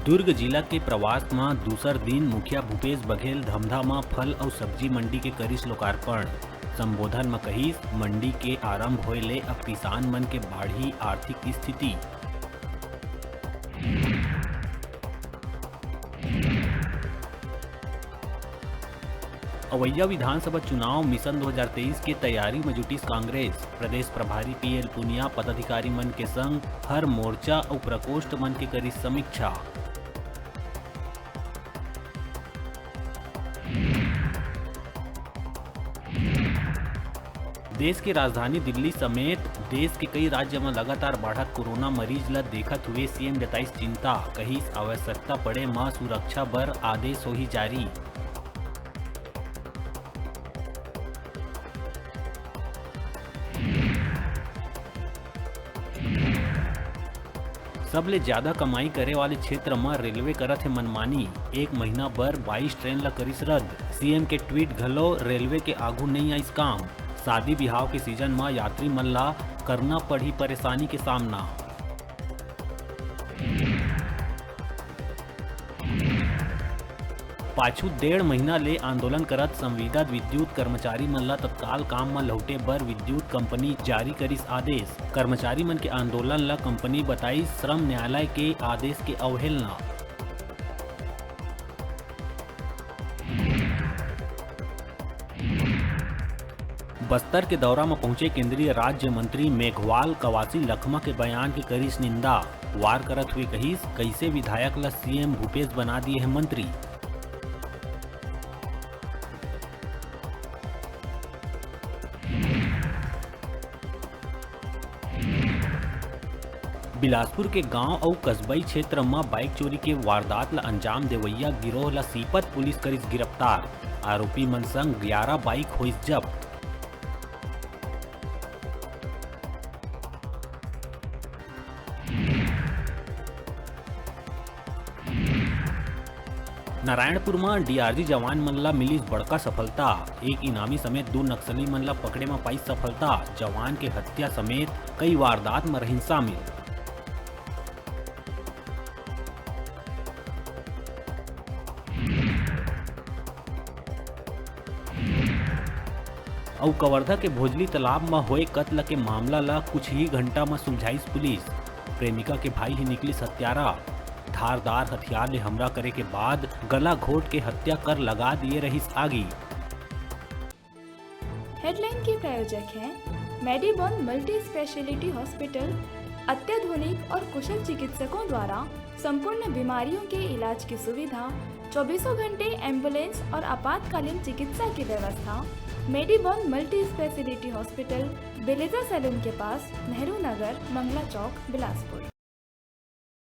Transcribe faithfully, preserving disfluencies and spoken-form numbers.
दुर्ग जिला के प्रवास म दूसर दिन मुखिया भूपेश बघेल धमधा म फल अउ सब्जी मंडी के करिस लोकार्पण। संबोधन म कहिस, मंडी के आरंभ होए ले अब किसान मन के बाढ़ी आर्थिक स्थिति। अवइया विधानसभा चुनाव मिशन दो हज़ार तेईस के तैयारी म जुटिस कांग्रेस। प्रदेश प्रभारी पीएल पुनिया पदाधिकारी मन के संग हर मोर्चा अउ प्रकोष्ठ मन के करिस समीक्षा। देश के राजधानी दिल्ली समेत देश के कई राज्य म लगातार बाढ़त कोरोना मरीज ल देखत हुए सीएम जताइस चिंता, कहिस आवश्यकता पड़े म सुरक्षा बर आदेश होही जारी। सबले ज्यादा कमाई करे वाले क्षेत्र म रेलवे करत हे मनमानी, एक महीना बर बाईस ट्रेन ल करिस रद्द। सीएम के ट्वीट घलो, रेलवे के आगू नइ आइस काम। शादी बिहाव के सीजन म यात्री मन ला करना पड़ही परेशानी के सामना। पाछू डेढ़ महीना ले आंदोलन करत संविदा विद्युत कर्मचारी मन ला तत्काल काम म लहुटे बर विद्युत कंपनी जारी करिस आदेश। कर्मचारी मन के आंदोलन ला कंपनी बताइस श्रम न्यायालय के आदेश के अवहेलना। बस्तर के दौरा म पहुंचे केंद्रीय राज्य मंत्री मेघवाल कवासी लखमा के बयान के करिस निंदा। वार करत हुए कहिस, कइसे विधायक ल सीएम भूपेश बना दिए हे मंत्री। बिलासपुर के गांव अउ कस्बई क्षेत्र म बाइक चोरी के वारदात ल अंजाम देवइया गिरोह ल सीपत पुलिस करिस गिरफ्तार। आरोपी मन संग ग्यारा बाइक होइस जब्त। नारायणपुर म डीआरजी जवान मन ला मिलिस बड़का सफलता। एक इनामी समेत दू नक्सली मन ला पकड़े म पाइस सफलता। जवान के हत्या समेत कई वारदात म रहिन शामिल। अउ कवर्धा के भोजली तालाब म होए कत्ल के मामला ल कुछ ही घंटा म सुलझाइस पुलिस। प्रेमिका के भाई ही निकलिस हत्यारा। धारदार हथियार ले हमला करे के बाद गला घोट के हत्या कर लगा दिए रहिस आगी। हेडलाइन के प्रायोजक हैं मेडीबॉन मल्टी स्पेशलिटी हॉस्पिटल। अत्याधुनिक और कुशल चिकित्सकों द्वारा संपूर्ण बीमारियों के इलाज की सुविधा, चौबीसों घंटे एम्बुलेंस और आपातकालीन चिकित्सा की व्यवस्था। मेडीबॉन मल्टी स्पेशलिटी हॉस्पिटल, बेलेजा सैलून के पास, नेहरू नगर, मंगला चौक, बिलासपुर।